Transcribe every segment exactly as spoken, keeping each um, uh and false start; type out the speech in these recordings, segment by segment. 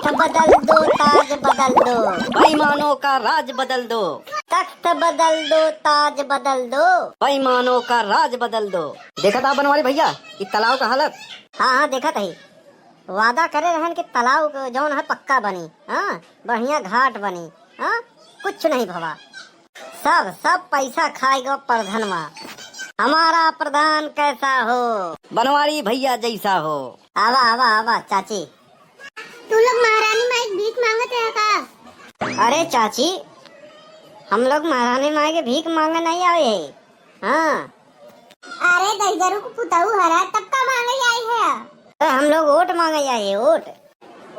तख्त बदल दो, ताज बदल दो। बेईमानों का राज बदल दो। तख्त बदल दो, ताज बदल दो। बेईमानों का राज बदल दो। देखा था बनवारी भैया, ई तालाब का हालत? हाँ, हाँ, देखत ही। वादा करे रहन कि तालाब जौन है पक्का बनी, हाँ, बढ़िया घाट बनी, हाँ, कुछ नहीं भवा। सब, सब पैसा खाइगो प्रधानवा। हमारा प्रधान कैसा हो? बनवारी भैया जैसा हो। आवा, आवा, आवा, चाची। तू लोग महारानी माई के भीख मांगत है का? अरे चाची, हम लोग महारानी माई के भीख मांगे नहीं आए हैं। हाँ। अरे दहिजरू को पुताऊ हरा, तब का मांगे आई है? अरे हम लोग वोट मांगे आए हैं, वोट।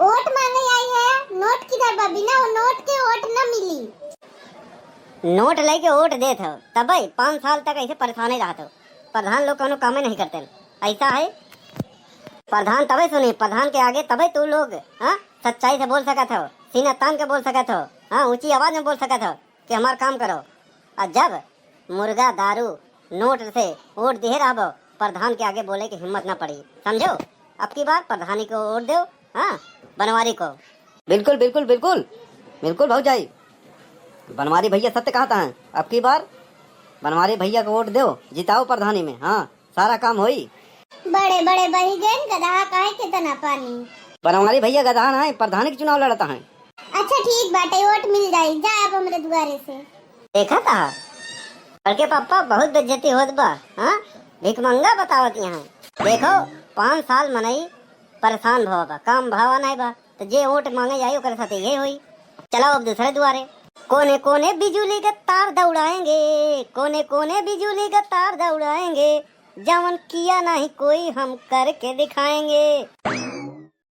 वोट मांगे आई है, नोट किधर बा? बिना वो नोट के वोट न मिली। नोट लेके वोट देत हो, तबे पाँच साल तक ऐसे परेशाने रहत हो। प्रधान लोग कौनो कामे नहीं करते, ऐसा है। प्रधान तबे सुनी, प्रधान के आगे तबे तू लोग, हाँ, सच्चाई से बोल सकत हो, सीना तान के बोल सकत हो, हाँ, ऊंची आवाज में बोल सकत हो कि हमार काम करो। और जब मुर्गा, दारू, नोट से वोट दिहे रहबो, प्रधान के आगे बोले के हिम्मत ना पड़ी, समझो? अब की बार प्रधानी को वोट दो, हाँ, बनवारी को। बिल्कुल, बिल्कुल, बिल्कुल, बिल्कुल भौजाई, बनवारी भैया सत्य कहता है। अब की बार बनवारी भैया को वोट दो, जिताओ प्रधानी में, हाँ, सारा काम होई। बड़े बड़े बही गए गदहा काहे के तना पानी। बनवारी भैया गदहा ना है, प्रधानी के चुनाव लड़ता है। अच्छा ठीक बाटे, वोट मिल जाई, जा अब हमरे दुआरे से। देखा था, बड़के पापा बहुत बेइज्जती होत बा, हाँ? भिखमंगा बतावत यहाँ। देखो, पाँच साल मनई परेशान भवा बा, काम भावा नहीं बा, तो जे वोट मांगे जाई ओकरे साथे ये होई। चलाओ अब दूसरे दुआरे। कोने कोने बिजुली के तार दौड़ाएंगे, कोने कोने बिजुली के तार दौड़ाएंगे, जवन किया नहीं कोई हम करके दिखाएंगे।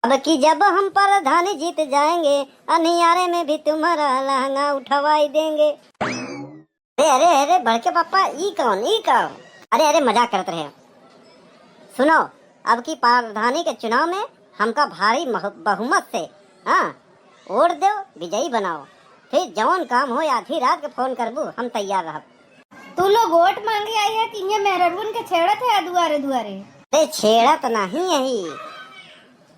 अब की जब हम प्रधानी जीत जाएंगे, अनियारे में भी तुम्हारा लहंगा उठवाई देंगे। अरे, अरे, अरे, बड़के पापा, ई कौन, ई कौन? अरे, अरे, मजाक करत रहे। सुनो, अब की प्रधानी के चुनाव में हमका भारी मह-, बहुमत से, हाँ, वोट दो, विजयी बनाओ। फिर जौन काम हो, आधी रात के फोन करबू, हम तैयार रहब। तू लोग वोट मांगे आई है कि ये मेहररुन के छेड़त है दुआरे दुआरे? अरे, छेड़त नहीं यही,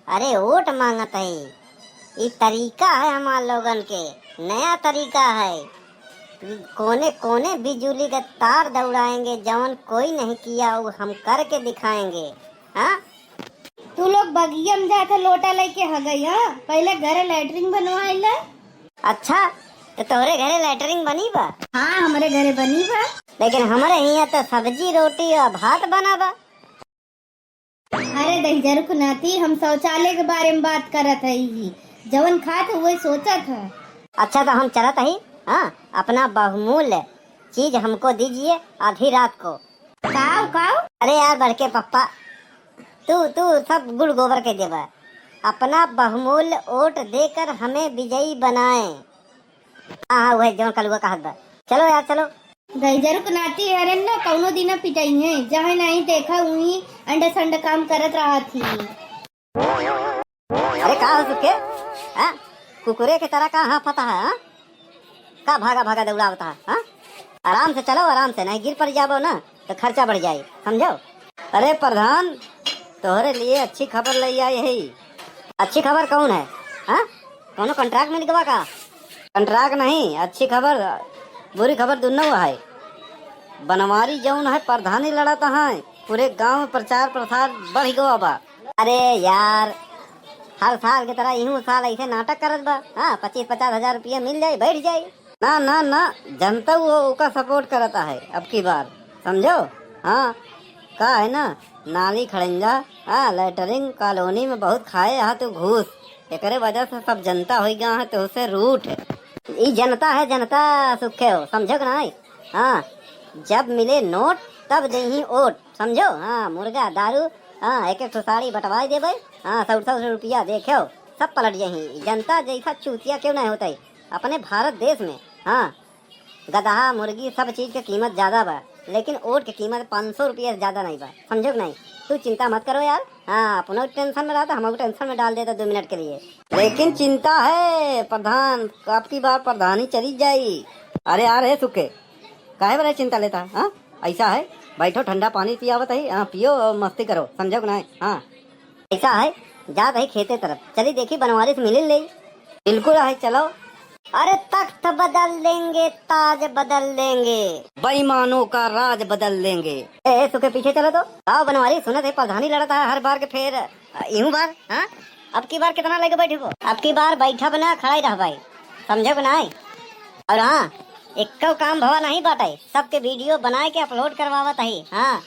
अरे वोट मांगत है, ई तरीका है हमार लोगन के, नया तरीका है। कोने कोने बिजुली के तार दौड़ाएंगे, जवन कोई नहीं किया वो हम करके दिखाएंगे। हाँ, तू लोग बगिया में जाके लोटा लेके हगई, हाँ? पहले घरे लैट्रिन बनवाए ले। अच्छा, तो तोहरे घरे लैट्रिन बनी बा? हाँ, हमरे घरे बनी बा। लेकिन हमरे हियाँ तो सब्जी, रोटी और भात बना बा। अरे दहिजरू के नाती, हम शौचालय के बारे में बात करत हई ही, जवन खात है, वही सोचत है। अच्छा, तो हम चलत हई, हाँ, अपना बहुमूल्य चीज हमको दीजिए आधी रात को। काऊ, काऊ? अरे यार, बड़के पप्पा, तू, तू सब गुड़ गोबर के देबा। अपना बहुमूल्य वोट देकर हमें विजयी बनाएं। हाँ, हाँ, वही जौन कलुआ कहत बा। चलो यार, चलो। दहिजरू के नाती हरन न, कौनो दिना पिटाई है, जहाँ नहीं देखा वहीं अंड संड काम करत रहत ही। अरे का हो सुखे? हाँ? कुकुरे के तरह का हाँफता है, हाँ? का भागा भागा दौड़ावता है, हाँ? आराम से चलो, आराम से, नहीं गिर पड़ जाबो ना, तो खर्चा बढ़ जाई, समझो? अरे प्रधान, तोहरे लिए अच्छी खबर ले आई है। अच्छी खबर कौन है, हाँ? कौनो contract मिल गवा का? Contract नहीं, अच्छी खबर, बुरी खबर दुनो है। बनवारी जौन है, प्रधानी लड़त है, पूरे गांव में प्रचार प्रसार बढ़ गवा बा। अरे यार, हर साल की तरह इहू साल ऐसे नाटक करत बा। हाँ, पच्चीस पचास हजार रुपया मिल जाई, बैठ जाई। ना, ना, ना, जनता वो ओका support करता है अब की बार, समझो? हाँ, का है ना, नाली खड़ंजा, हाँ, latrine colony में बहुत खाए हा तू घूस, एकरे वजह से सब जनता हो गया है तो उससे रूठ। ई जनता है, जनता सुखे हो, समझो कि नहीं? हाँ, जब मिले नोट तब देही ओट, समझो? हाँ, मुर्गा, दारू, हाँ, एक एक ठो साड़ी बंटवाई देबे, हाँ, सौ सौ रुपया देखो, सब पलट जाही। जनता जैसा चूतिया क्यों नहीं होता है अपने भारत देश में? हाँ, गदहा, मुर्गी, सब चीज के कीमत ज्यादा बा, लेकिन ओट के कीमत पाँच सौ रुपया से ज्यादा नहीं बा, समझो कि नहीं? तू चिंता मत करो यार। हाँ, अपनो tension में रहता, हमको tension में डाल देता दो मिनट के लिए। लेकिन चिंता है प्रधान, अब की बार प्रधानी चली जाई। अरे यार, हे सुखे, काहे बरे चिंता लेता, हाँ? ऐसा है, बैठो, ठंडा पानी पियावत है, हाँ, पियो और मस्ती करो, समझो कि नहीं? हाँ। ऐसा है, जात ही खेते तरफ, चली देखी बनवारी से मिली ले। बिल्कुल है, चलो। अरे तख्त बदल देंगे, ताज बदल देंगे, बेईमानों का राज बदल देंगे। ए, ए, सुखे पीछे चलो तो। आओ बनवारी, सुनत है प्रधानी लड़त है हर बार के फेर, अ, इहू बार, हाँ? अब की बार कितना लेके बैठबो? अब की बार बैठब ना, खड़ा ही रहबाई, समझो कि नाई? और हाँ, एक्को काम भवा नहीं बाटे, सबके वीडियो बनाए के अपलोड करवावत है। हाँ,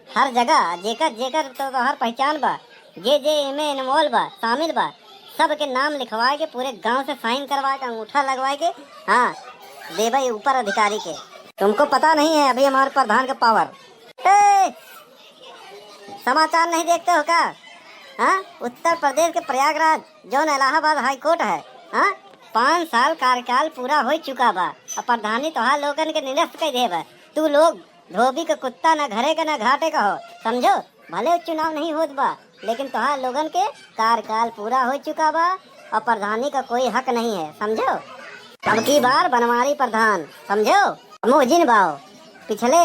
हर जगह जेकर जेकर तो तोहार पहचान बा, जे जे एमे इन्वॉल्व बा, शामिल बा, सबके नाम लिखवाए के, पूरे गांव से साइन करवाए के, अंगूठा लगवाए के, हाँ, देबे ऊपर अधिकारी के। तुमको पता नहीं है अभी हमारे प्रधान का पावर। ए, समाचार नहीं देखते हो का? हाँ, उत्तर प्रदेश के प्रयागराज, जौन इलाहाबाद हाई कोर्ट है, हाँ, पाँच साल कार्यकाल पूरा हो चुका बा, अब प्रधानी तोहार लोगन के निरस्त कर देबा। तू लोग धोबी के कुत्ता, ना घरे के ना घाटे का हो, समझो? भले चुनाव नहीं होत बा, लेकिन तोहार लोगन के कार्यकाल पूरा हो चुका बा और प्रधानी का कोई हक नहीं है, समझो? अब की बार बनवारी प्रधान, समझो? मुँह जिन बाओ, पिछले,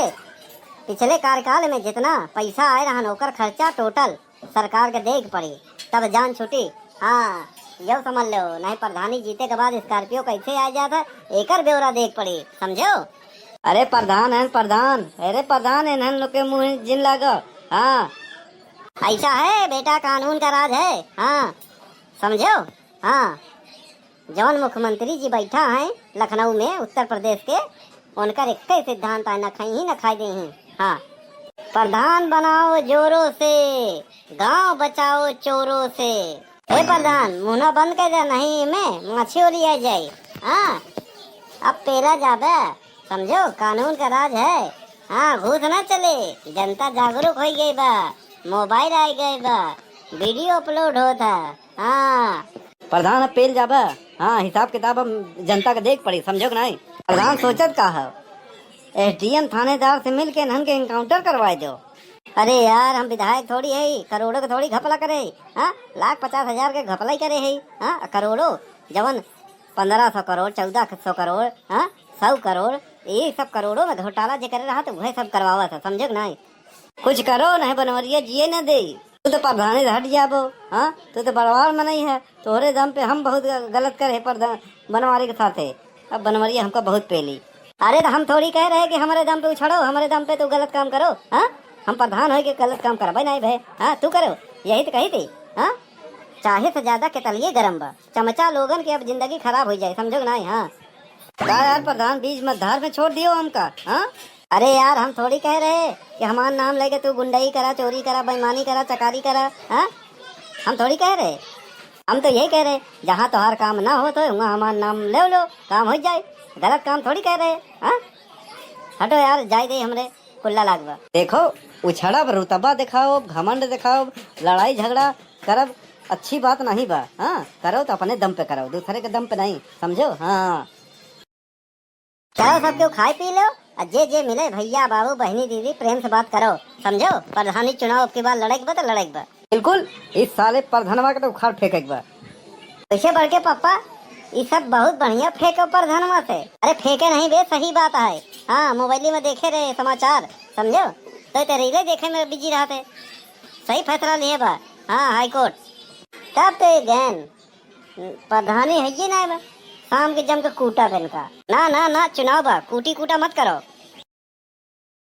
पिछले कार्यकाल में जितना पैसा आए रहन, ओकर खर्चा टोटल सरकार के देख पड़ी, तब जान छूटी। हाँ, यो समझ लो, नहीं प्रधानी जीते के बाद स्कॉर्पियो कैसे आ जाता, एकर ब्यौरा देख पड़ी, समझो? अरे प्रधान है प्रधान, अरे प्रधान, इन्हन लोग के मुँह जिन लागो। हाँ, ऐसा है बेटा, कानून का राज है। हाँ, समझो? हाँ, जौन मुख्यमंत्री जी बैठा हैं लखनऊ में, उत्तर प्रदेश के, उनकर एक ही सिद्धांत है, न खाई ही न खाई दे हैं। हाँ, प्रधान बनाओ जोरों से, गांव बचाओ चोरों से। ए प्रधान, मुंह ना बंद कर दे, नहीं में माछी ओली आ जाए। हाँ, अब पेला जाबे, समझो, कानून का राज है। हाँ, घूस ना चले, जनता जागरूक हो गई बा, मोबाइल आ गए बा, वीडियो अपलोड होता। हाँ। प्रधान, अब पेल जाबा। हाँ, हिसाब किताब अब जनता के देख पड़ी, समझो कि नहीं? प्रधान सोचत का है? एसडीएम थानेदार से मिल के इन्हन के एनकाउंटर करवाए दो। अरे यार, हम विधायक थोड़ी है, करोड़ों के थोड़ी घपला करे, हाँ? लाख पचास हजार के घपला ही करे है, हाँ? करोड़ों, जवन पन्द्रह सौ करोड़, चौदह सौ करोड़, हाँ? सौ करोड़, ये सब करोड़ों में घोटाला जे करे रहा तो वह सब करवावा था, समझो कि नहीं? कुछ करो, नहीं बनवरिया जिए न दे। तू तो प्रधानी से हट जाबो, हाँ? तू तो बड़वार मनई है, तोहरे दम पे हम बहुत ग-, गलत करे प्रधान बनवारी के साथे। अब बनवरिया हमका बहुत पेली। अरे तो हम थोड़ी कह रहे कि हमारे दम पे उछड़ो, हमारे दम पे तू गलत काम करो, हाँ? हम प्रधान होए के गलत काम करबे नहीं भे, हाँ? तू करो, यही तो कही थी, हाँ? चाहे से ज्यादा केतलिए गरम बा। चमचा लोगन के अब जिंदगी खराब हो जाए, समझो कि नहीं? हाँ। का यार प्रधान, बीच मझधार में छोड़ दियो हमका, हाँ? अरे यार, हम थोड़ी कह रहे कि हमार नाम लेके तू गुंडई करा, चोरी करा, बेईमानी करा, चकारी करा, हाँ? हम थोड़ी कह रहे। हम तो यही कह रहे, जहाँ तोहार काम ना होत हो, वहाँ हमार नाम ले लो, काम हो जाए। गलत काम थोड़ी कह रहे, हाँ? हटो यार, जाए दे हमरे। कुल्ला लागबा। देखो, उछड़ब, रुतबा देखाओ, घमंड देखाओ, लड़ाई झगड़ा करब, अच्छी बात नहीं बा। हाँ, करो तो अपने दम पे करो, दूसरे के दम पे नहीं, समझो? हाँ। चलो, सब केहू खाए पी लो, और जे जे मिले, भैया, बाबू, बहिनी, दीदी, प्रेम से बात करो, समझो? प्रधानी चुनाव अब की बार लड़े के बा तो लड़े के बा। बिल्कुल, इस साले प्रधनवा के तो उखाड़ फेंके के बा। वैसे बड़के पापा, ई सब बहुत बढ़िया फेंको प्रधनवा से। अरे फेंके नहीं बे, सही बात है। हाँ, मोबाइल में देखे रहे समाचार, समझो, तो ते रीले देखे में बिजी रहते। सही फैसला लिए बा। हाँ, हाई कोर्ट। तब तो ये गैन प्रधानी है ये ना बा। शाम के जम के कूटा बेन का। ना, ना, ना, चुनाव बा, कूटी कूटा मत करो।